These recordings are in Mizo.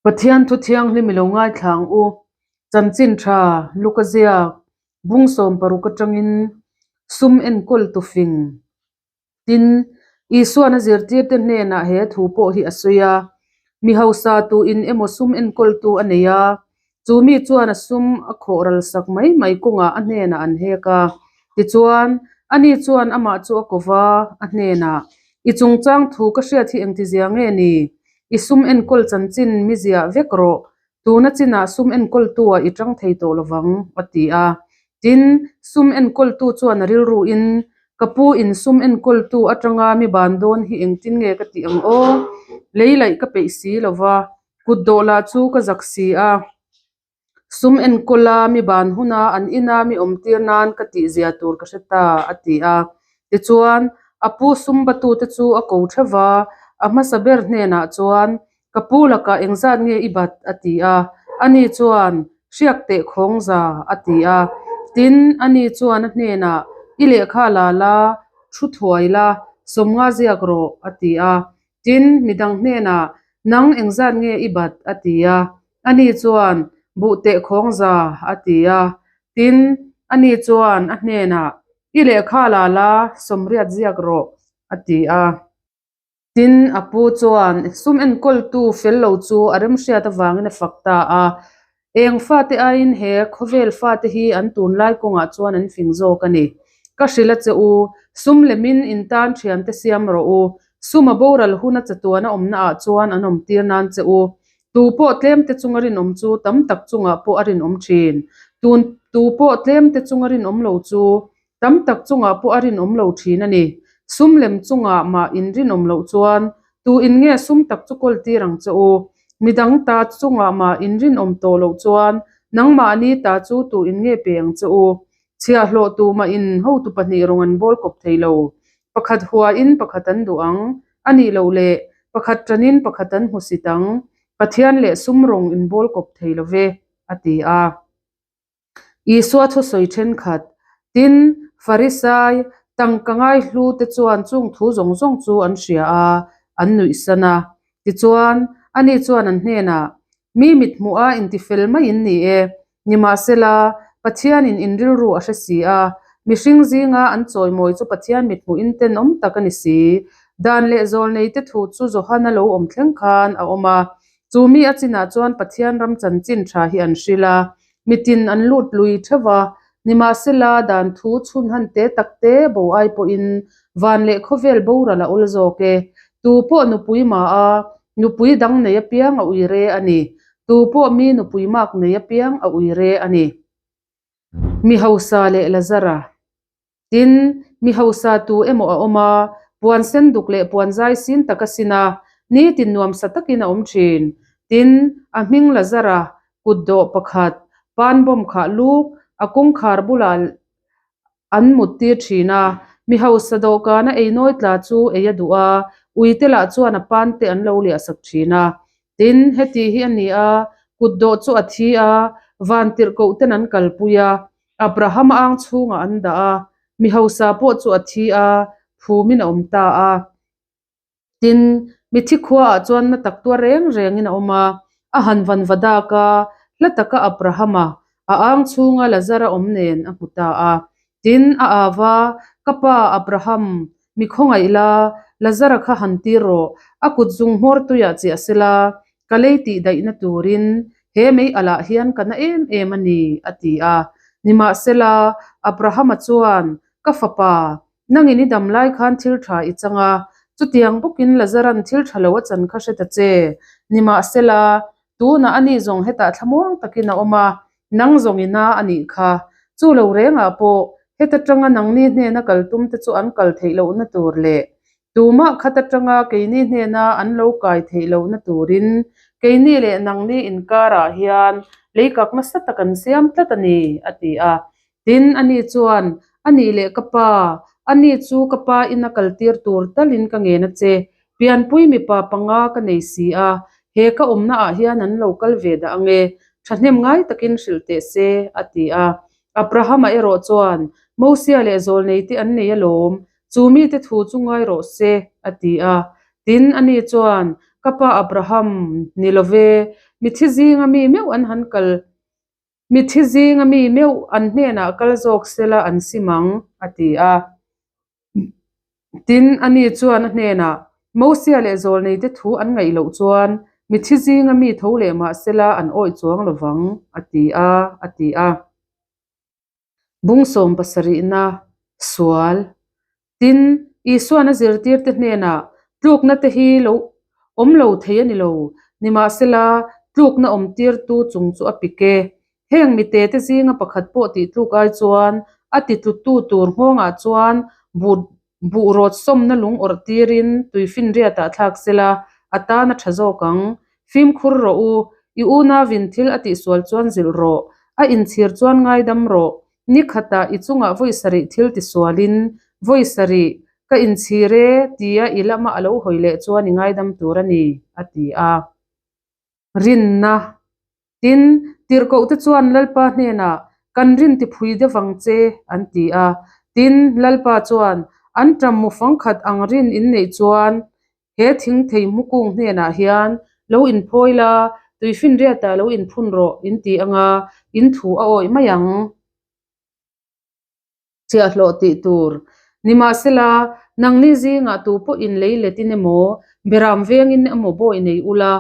Pathian thu thianghlim i lo ngaithla ang u. Chanchin tha, Luka ziak, bung 16 atangin sum enkawl tu fing. Tin, Isuan a zirtirte hnenah he thu pawh hi a sawi a, Mi hausa tu in emaw sum enkawltu a nei a, chu mi chuan a sum a khawh ral sak mai mai kawngah a hnenah an hek a. Tichuan, ani chuan amah chu a ko va, a hnenah, I chungchang thu ka hriat hi engtizia nge ni? I sum enkawl chanchin mi ziah vek rawh, tuna chinah sum enkawltu-ah i tang thei tawh lovang, a ti a. Tin, sum enkawltu chuan a rilruin, Ka pu in sum enkawltu atanga mi ban dawn hi engtin nge ka tih ang aw? Lei laih ka peih si lova, kut dawh lah chu ka zak si a. Sum enkawl a, mi ban huna an ina mi awmtir nan ka tihzia tur ka hre ta, a ti a. Tichuan, a pu sum batute chu a ko theuh va, a hmasa ber hnenah chuan, Ka pu lakah engzat nge i bat? a ti a. Ani chuan, Hriak teh khawng za, a ti a. Tin, ani chuan a hnenah, I lehkha la la, thu thuai la, sawmnga ziak rawh, a ti a. Tin, midang hnenah, Nang engzat nge i bat? a ti a. Ani chuan, Buh teh khawng za, a ti a. Tin, ani chuan a hnenah, I lehkha la la, sawmriat ziak rawh, a ti a. Tin, a pu chuan sum enkawltu fel lo chu a remhriat avangin a fak ta a. Eng fate aiin he khawvel fate hi an tunlai kawngah chuan an fing zawk a ni. Ka hrilh a che u, sum lemin in tan thiante siam rawh u, sum a boral huna chatuan a awmna ah chuan an awm tir nan che u. Tu pawh tlemte chunga rinawm chu tam tak chungah pawh a rinawm thin. Tun tu pawh tlemte chunga rinawm lo chu tam tak chungah pawh a rinawm lo thin a ni. Sum lem chungah mah in rinawm loh chuan tu in nge sum tak chu kawl tir ang che u? Midang ta chungah mah in rinawm tawh loh chuan nangmahni ta chu tu in nge pe ang che u? Chhiahhlawh tu mah in hotu pahnih rawng an bawl kawp thei lo. Pakhat huain pakhat an duh ang, a nih loh leh pakhat tanin pakhat an hmusit ang. Pathian leh sum rawng in bawl kawp thei lo ve, a ti a. Isua thusawi thenkhat, tin, Farisai, tangka ngaihlu te chuan chung thu zawng zawng chu an hria a, an nuihsan a. Tichuan, ani chuan an hnenah, Mi mithmuh a intifel mai in ni e, nimahsela, Pathianin in rilru a hre si a, mihring zinga an chawimawi chu Pathian mithmuh in tenawm tak a ni si. Dan leh zawlneite thu chu Johana lo awm thleng khan a awm a, Chu mi a chinah chuan Pathian ram chanchin tha hi an hrilh a, mitin an lut lui theuh a, nimahsela dan thu chhun han te tak te bo ai pawhin van leh khawvel boral a awl zawk e. Tu pawh nupui mah a, nupui dang nei apiang a ui re a ni. Tu pawh mi nupui mak nei apiang a ui re a ni. Mi hausa leh Lazara. Tin, mi hausa tu emaw a awm a, puan sen duk leh puan zai sin tak a sin a, nitin nuamsa takin a awm thin. Tin, a hming Lazara, kut dawh pakhat, pan bawm khah luk, a kawngkhar bulah an mut tir thin a. Mi hausa dawhkana ei nawi tla chu ei a duh a, uite lah chuan a pan te an lo liah sak thin a. Tin, heti hi a ni a, kut dawh chu a thi a, vantirhkoh ten an kalpui a, Abraham ang chhungah an dah a, mi hausa pawh chu a thi a, phumin a awm ta a. Tin, mithi khuaah chuan na tak tuar reng rengin a awm a, a han van va dak a, hla taka Abrahama, a ang chhunga Lazara awm nen a hmu ta a. Tin, a au a, Ka pa Abraham, mi khawngaih la, Lazara kha han tir rawh, a kut zung hmawr tuiah chiah sela, Ka lei tih daihna turin he mei alah hian ka na em em a ni, a ti a. Nimahsela, Abrahama chuan, Ka fapa, nangin i dam lai khan thil tha i chang a, chutiang bawkin Lazaran thil tha lo a chan kha hre ta che. Nimahsela, tunah ani zawng hetah thlamuang takin a awm a, nang zawng i na a nih kha. Chu lo rengah pawh, heta tanga nangni hnena kal tum te chu an kal theih lohna tur leh Tumah khat atanga keini hnena an lo kai theih lohna turin keini leh nangni inkarah hian leikak nasa tak an siam tlat a ni, a ti a. Tin, ani chuan, A nih leh ka pa, ani chu ka pa ina kaltir tur talin ka ngen a che. Pianpui mipa panga ka nei si a, he ka awmnaah hian an lo kal ve dah ange, thahnem ngai takin hrilh teh se, a ti a. Abrahama erawh chuan, Mosia leh Zawlneite an nei alawm, Chu mite thu chu ngai rawh se, a ti a. Tin, ani chuan, Ka pa Abraham, ni lo ve. Mithi zinga mi meuh an han kal Mithi zinga mi meuh an hnenah kal zawk sela an sim ang, a ti a. Tin, ani chuan a hnenah, Mosia leh Zawlneite thu an ngaih loh chuan mithi zinga mi tho leh mah sela an awih chuang lo vang, a ti a, a ti a. Bung sawm pasarihna, sual. Tin, Isuan a zirtirte hnenah, Tlukna te hi lo awm lo thei a ni lo, nimahsela, tlukna awmtirtu chung chu a pik e. Heng mite te zinga pakhat pawh tih tluk ai chuan a titlutu tur nghawngah chuan buh buh rawt sawmna lung awrh tirin tuifinriatah thlak sela a tan a tha zawk ang. Fimkhur rawh u, i unauin thil a tihsual chuan zilh rawh, a inchhir chuan ngaidam rawh. Ni khatah i chungah vawi sarih thil tisualin vawi sarih ka inchhir e tia i lama a lo hawi leh chuan i ngaidam tur a ni, a ti a. Rinna. Tin, tirhkohte chuan Lalpa hnenah, Kan rin ti phui deuh ang che, an ti a. Tin, Lalpa chuan, An ṭam mu fangkhat ang rin in neih chuan he thing thei hmukung hnenah hian lo inphawi la, tuifinriatah lo inphun rawh, in ti anga in thu a awih mai ang. Chhiahhlawh tih tur. Nimahsela, nangni zingah tu pawhin lei letin emaw, beram vengin emaw bawi nei ula,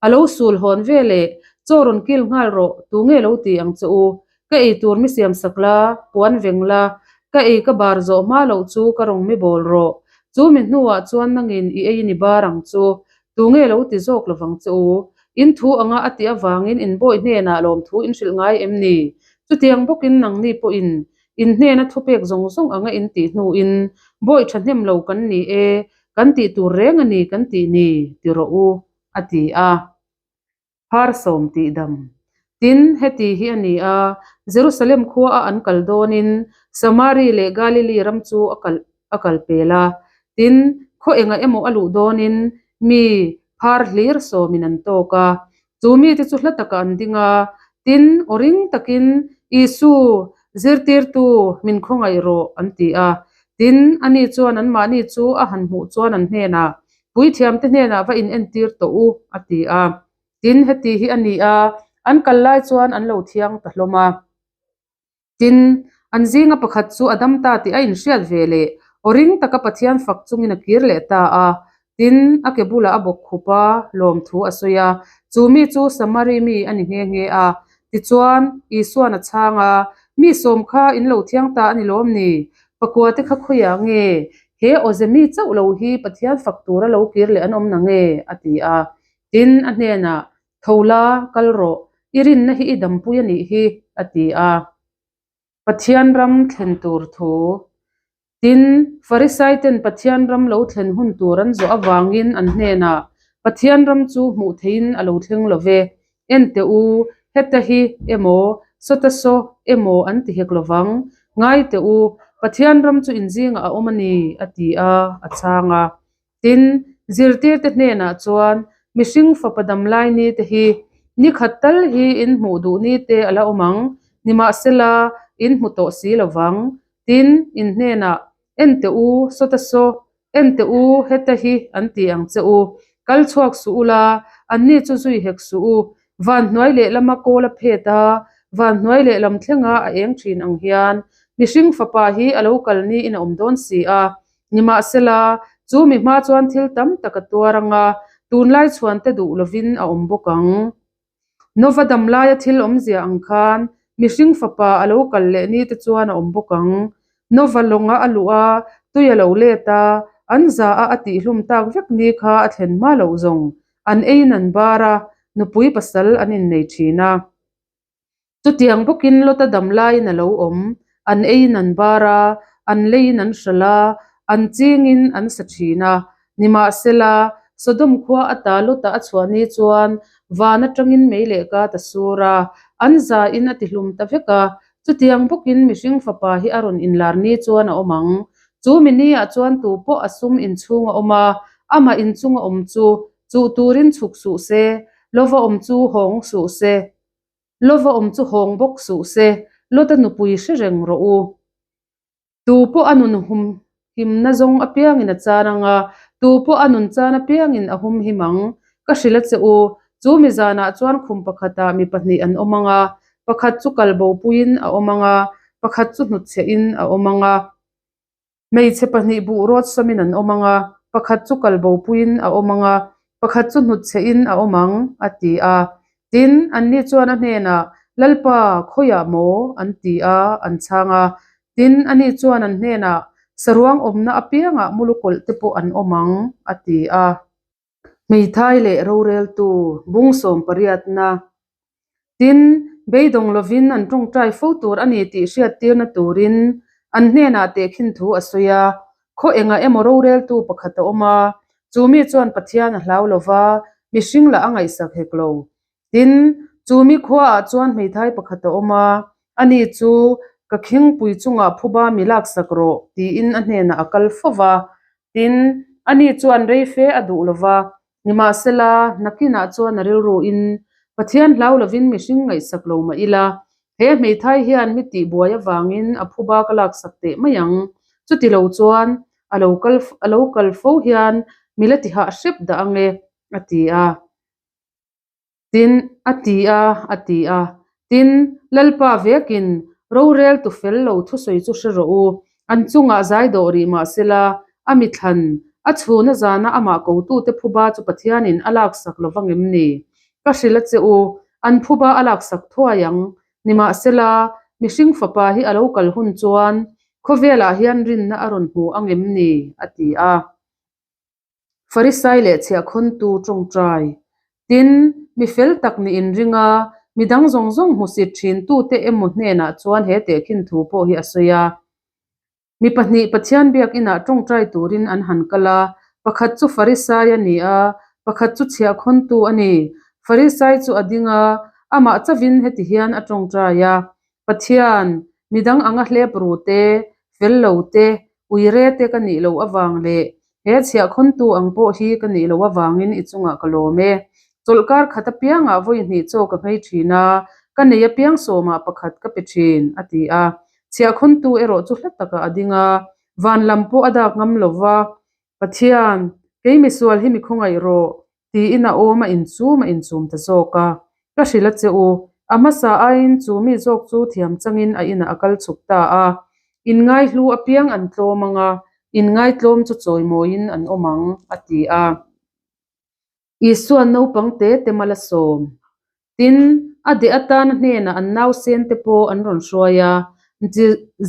a lo sul hawn ve leh, chaw rawn kil nghal rawh, tu nge lo ti ang che u? Ka ei tur mi siam sak la, puan veng la, ka ei ka bar zawh hma loh chu ka rawng mi bawl rawh. Chu mi hnuah chuan nangin i ei ni bar ang chu, tu nge lo ti zawk lovang che u? In thu anga a tih avangin in bawi hnenah lawmthu in hrilh ngai em ni? Chutiang bawkin nangni pawhin in hnena thupek zawng zawng anga in tih hnuin bawi thahnem lo kan ni e, kan tih tur reng a ni kan tih ni, ti rawh u, a ti a. Phar sawm tih dam. Tin, heti hi a ni a, Jerusalem khua a an kal dawnin Samari leh Galili ram chu a kal a kal pel a. Tin, khaw engah emaw a luh dawnin mi phar hlir sawmin an tawk a. Chu mite chu hla takah an ding a, tin, aw ring takin, Isu, zirtirtu, min khawngaih rawh, an ti a. Tin, ani chuan anmahni chu a han hmuh chuan an hnenah, Puithiamte hnenah va inentir tawh u, a ti a. Tin, heti hi a ni a, an kal lai chuan an lo thiang ta hlawm a. Tin, an zinga pakhat chu a dam ta tih a inhriat ve leh aw ring taka Pathian fak chungin a kir leh ta a. Tin, a ke bulah a bawk khup a, lawmthu a sawi a. Chu mi chu Samari mi a ni nghe nghe a. Tichuan, Isuan a chhang a, Mi sawm kha in lo thiang ta a ni lawm ni? Pakua te kha khawiah nge? He awze mi chauh lo hi Pathian fak tura lo kir leh an awm na nge? a ti a. Tin, a hnenah, Tho la, kal rawh, i rinna hi i dampui a nih hi, a ti a. Pathian ram thlen tur thu. Tin, Farisaiten Pathian ram lo thlen hun tur an zawh avangin an hnenah, Pathian ram chu hmuh theihin a lo thleng lo ve, en teh u, heta hi emaw, sawta saw emaw an ti hek lo vang, ngai teh u, Pathian ram chu inzingah a awm a ni, a ti a, a chhang a. Tin, zirtirte hnenah chuan, Mihring fapa damlai ni te hi ni khat tal hi in hmuh duh ni te a la awm ang, nimahsela in hmu tawh si lo vang. Tin, in hnenah, En teh u, sawta saw, en teh u, heta hi an ti ang che u. Kal chhuak suh ula, anni chu zui hek suh u. Van hnuai lehlama kawl a phet a, van hnuai lehlam thlenga a eng thin ang hian mihring fapa hi a lo kal niin a awm dawn si a. Nimahsela, chu mi hma chuan thil tam tak a tuar ang a, tunlai chhuante duh lovin a awm bawk ang. Nova dam laia thil awmzia ang khan mihring fapa a lo kal leh ni te chuan a awm bawk ang. Nova lawnga a luh a, tui a lo let a, an za a a tihhlum tak vek ni kha a thlen hma loh zawng an eiin an bar a, nupui pasal an innei thin a. Chutiang bawkin Lota dam laiin a lo awm, an eiin an bar a, an leiin an hralh a, an chingin an sa thin a. Nimahsela, Sodom khua ata Lota a chhuah ni chuan van atangin mei leh kat a sur a, an zain a tihlum ta vek a. Chutiang bawkin mihring fapa hi a rawn inlar ni chuan a awm ang. Chu mi niah chuan tu pawh a sum inchhung a awm a, amah inchunga awm chu chuh turin chhuk suh se, lova awm chu hawng suh se. Lova awm chu hawng bawk suh se, Lota nupui hre reng rawh u. Tu pawh a nun hum himna zawng apiangin a chan ang a, tu pawh a nun chan apiangin a hum him ang. Ka hrilh a che u, Chu mi zanah chuan khum pakhatah mi pahnih an awm ang a, pakhat chu kalbo puiin a awm ang a, pakhat chu hnutchhiahin a awm ang a. Hmeichhe pahnih buh rawt sawmin an awm ang a, pakhat chu kalbo puiin a awm ang a, pakhat chu hnutchhiahin a awm ang, a ti a. Tin, anni chuan a hnenah, Lalpa, khawiah maw? an ti a, an chhang a. Tin, ani chuan an hnenah, Saruang awmna apiangah mulukawlh te pawh an awm ang, a ti a. Hmeithai leh roreltu bung sawmpariatna. Tin, beidawng lovin an tawngtai fo tur a ni tih hriattirna turin an hnenah tehkhin thu a sawi a. Khaw engah emaw roreltu pakhat a awm a, chu mi chuan Pathian a hlau lo va, mihring lah a ngaihsak hek lo. Tin, chu mi khuaah chuan hmeithai pakhat a awm a, ani chu ka khingpui chungah phuba mi laksak rawh tiin a hnenah a kal fo va. Tin, ani chuan rei fe a duh lo va, nimahsela, nakinah chuan a rilruin, Pathian hlau lovin mihring ngaihsak lo mah ila, he hmeithai hian mi tihbuai avangin a phuba ka laksak teh mai ang. Chuti lo chuan, a lo kal a lo kal fo hian mi la tihah hrep dah ang e, a ti a. Tin, a ti a, a ti a. Tin, Lalpa vekin, Rorel tu fel lo thusawi chu hre rawh u, an chungah zai dawh rih mah sela, a mithlan, a chhuna zana amah kotute phuba chu Pathianin a laksak lo vang em ni? Ka hrilh a che u, an phuba a laksak thuai ang. Nimahsela, mihring fapa hi a lo kal hun chuan khawvelah hian rinna a rawn hmu ang em ni? a ti a. Farisai leh chhiahkhawntu tawngtai. Tin, mi fel tak nih inring a, mi dang zawng zawng hmusit thin tute emaw hnenah chuan he tehkhin thu pawh hi a sawi a. Mi pahnih Pathian biakinah tawngtai turin an han kal a, pakhat chu Farisai a ni a, pakhat chu chhiahkhawntu a ni. Farisai chu a ding a, amah chavin heti hian a tawngtai a, Pathian, midang anga hlep ru te, fel lo te, uire te ka nih loh avang leh he chhiahkhawntu ang pawh hi ka nih loh avangin i chungah ka lawm e. Chawlhkar khat apiangah vawi hnih chaw ka nghei thin a, ka nei apiang sawmah pakhat ka pe thin, a ti a. Chhiahkhawntu erawh chu hla takah a ding a, van lam pawh a dak ngam lo va, Pathian, kei misual hi mi khawngaih rawh, tiin a awm a inchum a inchum ta zawk a. Ka hrilh a che u, a hmasa aiin chu mi zawk chu thiam changin a inah a kal chhuk ta a. Inngaihlu apiang an tlawm ang a, inngaitlawm chu chawimawiin an awm ang, a ti a. Isua'n naupang te te mal a sawm. Tin, a deh atana hnenah an nausen te pawh an rawn hruai a,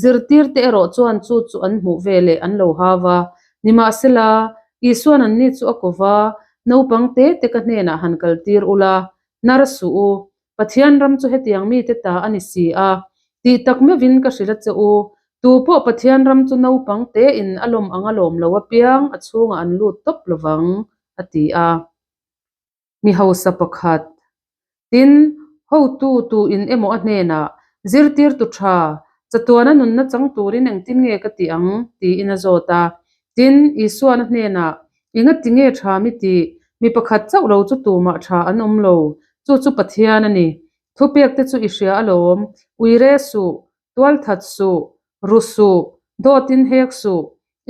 zirtirte erawh chuan chu chu an hmuh veleh an lo hau a. Nimahsela, Isua'n anni chu a ko va, Naupang te te ka hnenah han kaltir ula, hnar suh u, Pathian ram chu hetiang mite ta a ni si a, tih tak meuhin ka hrilh a che u, tu pawh Pathian ram chu naupang tein a lawm ang a lawm lo apiang a chhungah an lut tawp lovang, a ti a. Mi hausa pakhat. Tin, hotu tu in emaw a hnenah, Zirtirtu tha, chatuana nunna chang turin engtin nge ka tih ang? tiin a zawt a. Tin, Isuan a hnenah, Engati nge tha mi tih? Mi pakhat chauh lo chu tumah tha an awm lo. Chu chu Pathian a ni. Thupek te chu i hria alawm. Uire suh, tualthat suh, ru suh, dawtin hek suh,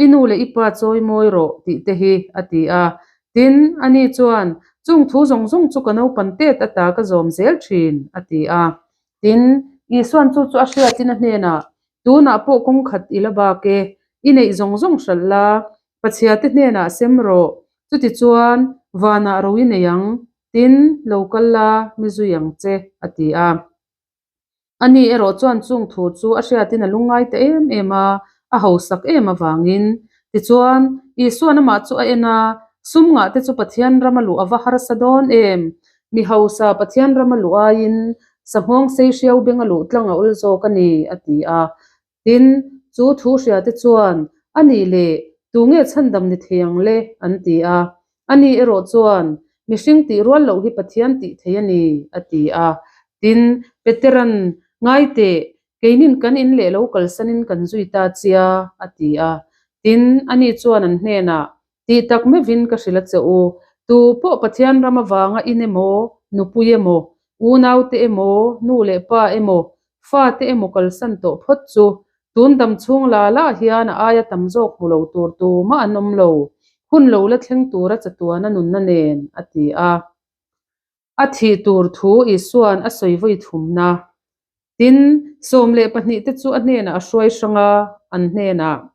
i nu leh i pa chawi mawi rawh tih te hi, a ti a. Tin, ani chuan, Chung thu zawng zawng chu ka naupan tet ata ka zawm zel thin, a ti a. Tin, Isuan chu chu a hriatin a hnenah, Tunah pawh kawng khat i la bak e, i neih zawng zawng hralh la, Pachiate hnenah sem rawh, chutichuan vanah ro i nei ang, tin, lo kal la, mi zui ang che, a ti a. Ani erawh chuan chung thu chu a hriatin a lungngai ta em em a, a hausak em avangin. Tichuan, Isuan amah chu a en a, Sum ngah te chu Pathian rama luh a va harsa dawn em? Mi hausa Pathian rama luh aiin sanghawng sei hriau benga luh tlang a awl zawk a ni, a ti a. Tin, chu thu hriate chuan, A nih leh, tu nge chhandam ni thei ang le? an ti a. Ani erawh chuan, Mihring tih rual loh hi Pathian tih thei a ni, a ti a. Tin, Petera'n, Ngai teh, keinin kan in leh lo kalsanin kan zui ta chia, a ti a. Tin, ani chuan an hnenah, Tih tak meuhin ka hrilh a che u, tu pawh Pathian ram avanga in emaw, nupui emaw, unaute emaw, nu leh pa emaw, fate emaw kalsan tawh phawt chu tun dam chhung la lah hian a aia tam zawk hmu lo tur tumah an awm lo, hun lo la thleng tura chatuana nunna nen, a ti a. A thih tur thu Isua'n a sawi vawi thumna. Tin, 12 te chu a hnenah a hruai hrang a, an hnenah.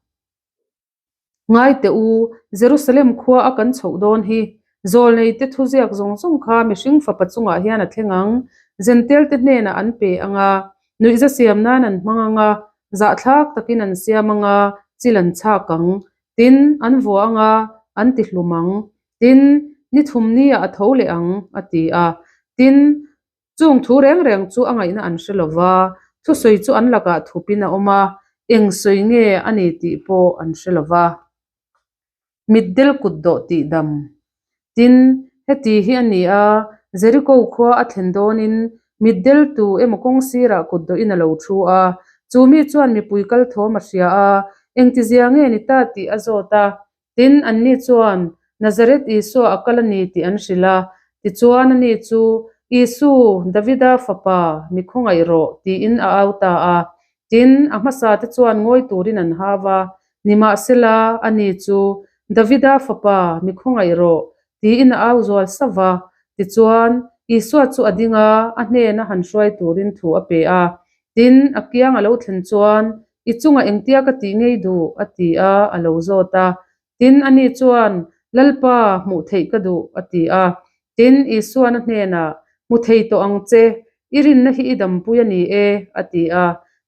Ngai teh u, Jerusalem khua a kan chhoh dawn hi, zawlnei te thuziak zawng zawng kha mihring fapa chungah hian a thleng ang, Jentail te hnenah an pe ang a, nuihza siam nan an hmang ang a, zahthlak takin an siam ang a, chil an chhak ang, tin, an vua ang a, an ti hlum ang, tin, ni thum niah a tho leh ang, a ti a. Tin, Chung thu reng reng chu a ngaihna an hre lo va, thusawi chu an lakah thupin a awm a, eng sawi nge a ni tih pawh an hre lo va. Mitdel kut dawh tih dam. Tin, heti hi a ni a, Jeriko khua a thlen dawnin mitdel tu emaw kawng sirah kut dawhin a lo thu a, chu mi chuan mipui kal thawm a hria a, engtizia nge ni ta tih a zawt a, Tin, anni chuan, Nazareth Isua a kal a ni tih an hrilh a. Tichuan, ani chu, Isu, Davida fapa, mi khawngaih rawh, tiin a au ta a. Tin, a hmasate chuan ngawi turin an hau a. Nimahsela, ani chu, Davida fapa, mi khawngaih rawh, tiin a au zual sauh va. Tichuan, Isua chu a ding a, a hnena han hruai turin thu a pe a. Tin, a kiang a lo thlen chuan, I chungah engtia ka tih ngei duh? a ti a, a lo zawt a. Tin, ani chuan, Lalpa, hmuh theih ka duh, a ti a. Tin, Isuan a hnenah, Hmu thei tawh ang che, i rinna hi i dampui a ni e, a ti a.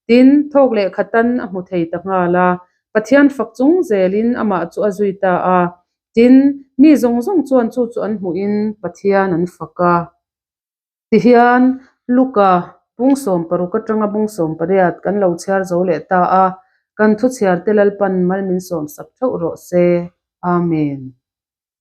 Tin, thawk leh khatan a hmu thei ta nghal a. Pathian fak chung zelin amah chu a zui ta a. Tin, mi zawng zawng chuan chu chu an hmuhin Pathian an fak a. Tihian Luka bung 16 atanga bung 18 kan lo chhiar zo leh ta a, kan thuchhiarte Lalpan mal min sawmsak theuh rawh se. Amen.